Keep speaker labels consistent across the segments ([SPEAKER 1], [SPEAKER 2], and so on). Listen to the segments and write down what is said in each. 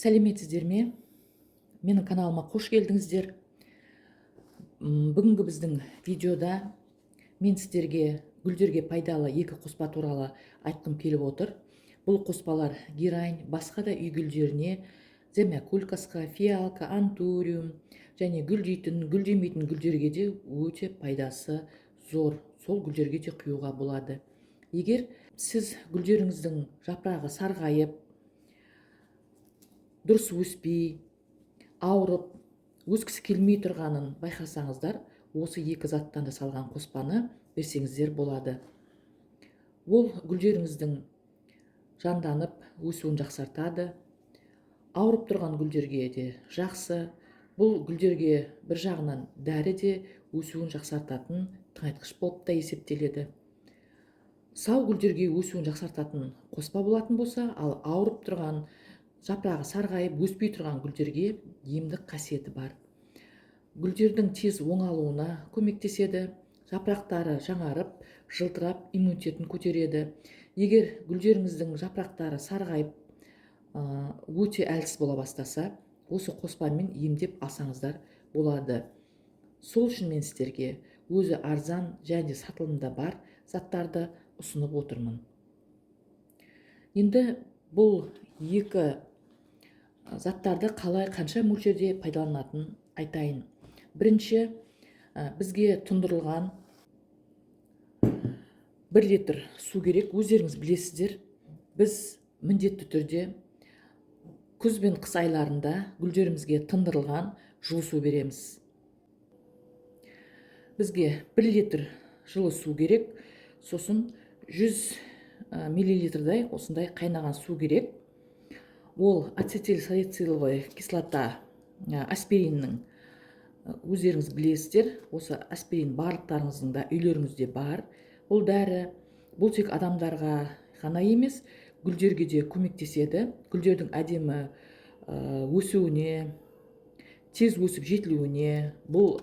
[SPEAKER 1] Сәлеметсіздер ме? Менің каналыма қош келдіңіздер. Бүгінгі біздің видеода мен сіздерге гүлдерге пайдалы екі қоспа туралы айтқым келіп отыр. Бұл қоспалар герань, басқа да үй гүлдеріне, замиокулькасқа, фиалка, антуриум және гүлдейтін, гүлдемейтін гүлдерге де өте пайдасы зор. Сол гүлдерге де құюға болады. Егер сіз гүлдеріңіздің жапырағы сарғайып, дұрыс өспей, ауырып, өскісі келмей тұрғанын байқасаңыздар, осы екі заттан жасалған қоспаны берсеңіздер болады. Ол гүлдеріңіздің жанданып өсуін жақсартады. Ауырып тұрған гүлдерге де жақсы. Бұл гүлдерге бір жағынан дәрі де өсуін жақсартатын тыңайтқыш болып та есептеледі. Сау гүлдерге өсуін жақсартатын қоспа болатын болса, ал ауырып тұрған, жапырағы сарғайып өспей тұрған гүлдерге емдік қасиеті бар. Гүлдердің тез оңалуына көмектеседі, жапырақтары жаңарып, жылтырап, иммунитетін көтереді. Егер гүлдеріңіздің жапырақтары сарғайып, өте әлсіз бола бастаса, осы қоспамен емдеп алсаңыздар болады. Сол үшін мен сіздерге өзі арзан және де сатылымда бар заттарды ұсынып отырмын. Енді бұл екі заттарды қалай, қанша мөлшерде пайдаланатынын айтайын. Бірінші, бізге тұндырылған 1 литр су керек. Өздеріңіз білесіздер, біз міндетті түрде күз бен қыс айларында гүлдерімізге тұндырылған жылы су береміз. Бізге 1 литр жылы су керек, сосын 100 миллилитрдай осындай қайнаған су керек. Ол ацетилсалициловая кислота, аспириннің, өздеріңіз білесіздер, осы аспирин барлықтарыңыздың да үйлеріңізде бар. Бұл дәрі, бұл тек адамдарға ғана емес, гүлдерге де көмектеседі. Гүлдердің әдемі өсуіне, тез өсіп жетілуіне бұл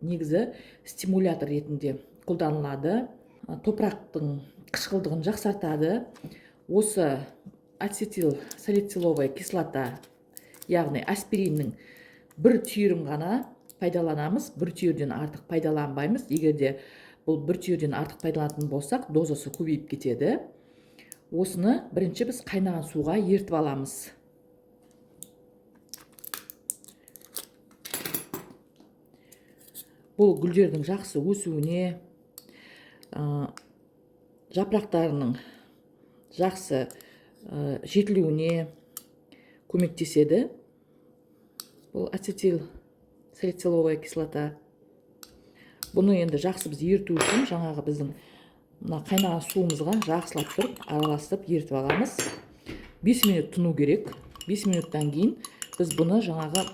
[SPEAKER 1] негізі стимулятор ретінде қолданылады. Топырақтың қышқылдығын жақсартады. Осы ацетилсалициловая кислота, яғни аспириннің бір түйірін ғана пайдаланамыз, бір түйірден артық пайдаланбаймыз. Егер де бұл бір түйірден артық пайдаланатын болсақ, дозасы көбейіп кетеді. Осыны бірінші біз қайнаған суға ерітіп аламыз. Бұл гүлдердің жақсы өсуіне, жапырақтарының жақсы жетілуіне көмектеседі. Бұл ацетилсалициловая кислота. Бұны енді жақсы біз еріту үшін жаңағы біздің мына қайнаған суымызға жақсылап тұрып араластырып ерітіп аламыз. 5 минут тұну керек. 5 минуттан кейін біз бұны жаңағы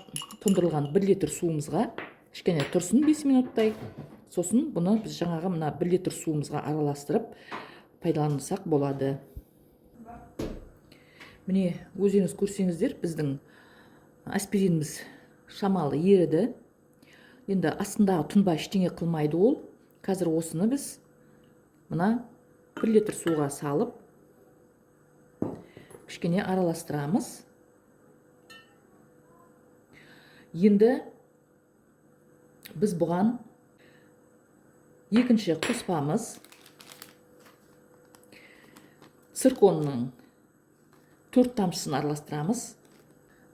[SPEAKER 1] тұндырылған 1 литр суымызға кішкене тұрсын 5 минуттай. Сосын бұны біз жаңағы мына 1 литр суымызға араластырып пайдалансақ болады. Міне, өздеріңіз көрсеңіздер, біздің аспириніміз шамалы еріді. Енді астындағы тұнба ештеңе қылмайды ол. Қазір осыны біз мына 1 литр суға салып кішкене араластырамыз. Енді біз бұған екінші қоспамыз цирконның 4 тамшысын араластырамыз.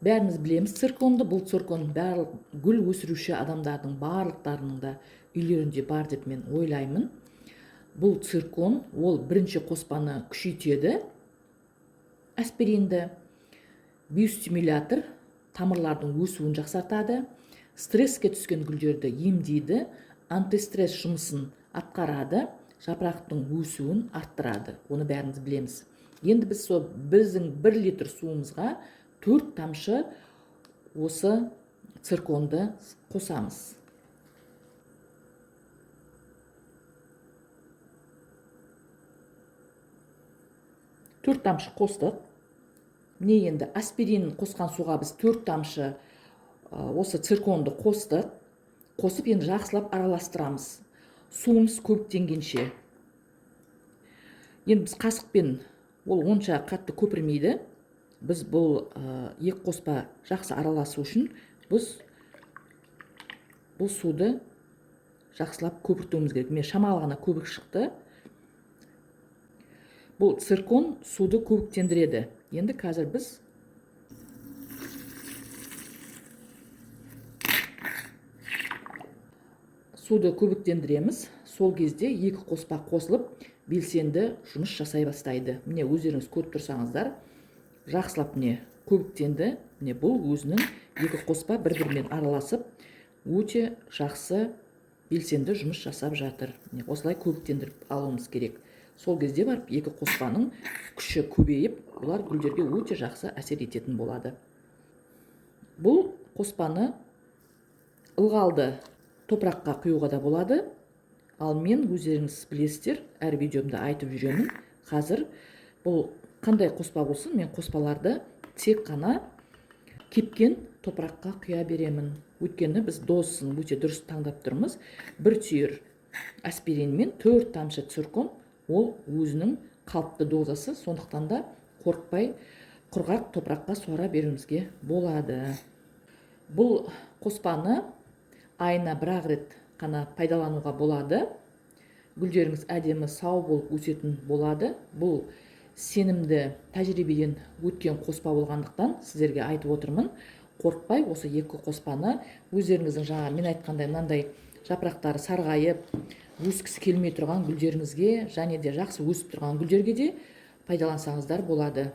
[SPEAKER 1] Бәріміз білеміз цирконды. Бұл циркон барлық гүл өсіруші адамдардың барлықтарының да үйлерінде бар деп мен ойлаймын. Бұл циркон, ол бірінші қоспаны күшейтеді, аспиринді, биостимулятор, тамырлардың өсуін жақсартады, стресске түскен гүлдерді емдейді, антистресс жұмысын атқарады, жапырақтың өсуін арттырады. Оны бәріміз білеміз. Енді біз сол біздің 1 литр суымызға 4 тамшы осы цирконды қосамыз. 4 тамшы қостық. Міне, енді аспирин қосқан суға біз 4 тамшы осы цирконды қостық. Қосып енді жақсылап араластырамыз. Суымыз көбіктенгенше. Енді біз қасықпен, ол онша қатты көпірмейді. Біз бұл екі қоспа жақсы араласу үшін біз бұл суды жақсылап көпіртуіміз керек. Міне, шамалы ғана көбік шықты. Бұл циркон суды көбіктендіреді. Енді қазір біз суды көбіктендіреміз. Сол кезде екі қоспа қосылып белсенді жұмыс жасай бастайды. Міне, өздеріңіз көріп тұрсаңыздар, жақсылап міне көбіктенді. Міне, бұл өзінің екі қоспа бір-бірімен араласып өте жақсы белсенді жұмыс жасап жатыр. Міне, осылай көбіктендіріп алуымыз керек. Сол кезде барып екі қоспаның күші көбейіп, бұлар гүлдерге өте жақсы әсер ететін болады. Бұл қоспаны ылғалды топыраққа құюға да болады. Ал мен, өздеріңіз білесіздер, әр видеомда айтып жүремін. Қазір бұл қандай қоспа болсын, мен қоспаларды тек қана кепкен топыраққа құя беремін. Өйткені біз дозасын өте дұрыс таңдап тұрмыз. Бір түйір аспирин мен 4 тамшы циркон, ол өзінің қалыпты дозасы, сондықтан да қорықпай құрғақ топыраққа суара беруімізге болады. Бұл қоспаны айына бір-ақ рет қана пайдалануға болады. Гүлдеріңіз әдемі сау болып өсетін болады. Бұл сенімді тәжірибеден өткен қоспа болғандықтан сіздерге айтып отырмын. Қорықпай осы екі қоспаны өздеріңіздің жаңа мен айтқандай мынандай жапырақтары сарғайып өскісі келмей тұрған гүлдеріңізге және де жақсы өсіп тұрған гүлдерге де пайдалансаңыздар болады.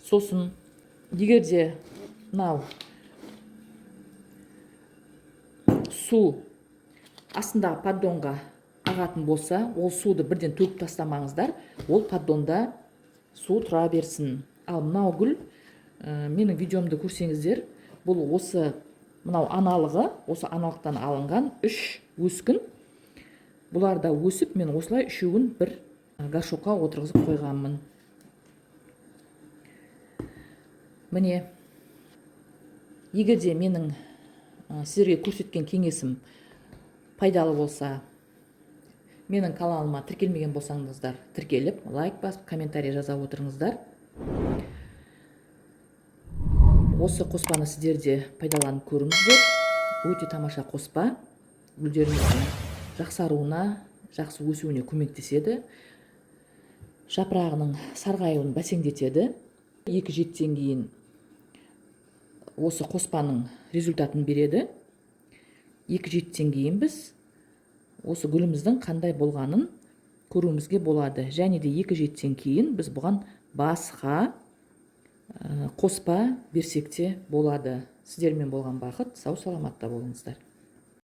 [SPEAKER 1] Сосын егер де мынау су астындағы поддонға ағатын болса, ол суды бірден төгіп тастамаңыздар, ол поддонда су тұра берсін. Ал мынау гүл, менің видеомды көрсеңіздер, бұл осы мынау аналығы, осы аналықтан алынған 3 өскін. Бұлар да өсіп, мен осылай үшеуін бір горшокқа отырғызып қойғанмын. Міне, егер де менің сіздерге көрсеткен кеңесім пайдалы болса, менің каналыма тіркелмеген болсаңыздар, тіркеліп, лайк басып, комментарий жаза отырыңыздар. Осы қоспаны сіздер де пайдаланып көріңіздер. Өте тамаша қоспа, гүлдеріңіздің жақсаруына, жақсы өсуіне көмектеседі. Жапырағының сарғаюын бәсеңдетеді. 2 жетіден кейін осы қоспаның результатын береді. 2 жетіден кейін біз осы гүліміздің қандай болғанын көруімізге болады. Және де 2 жетіден кейін біз бұған басқа қоспа берсек те болады. Сіздермен болған Бақыт, сау саламатта болыңыздар.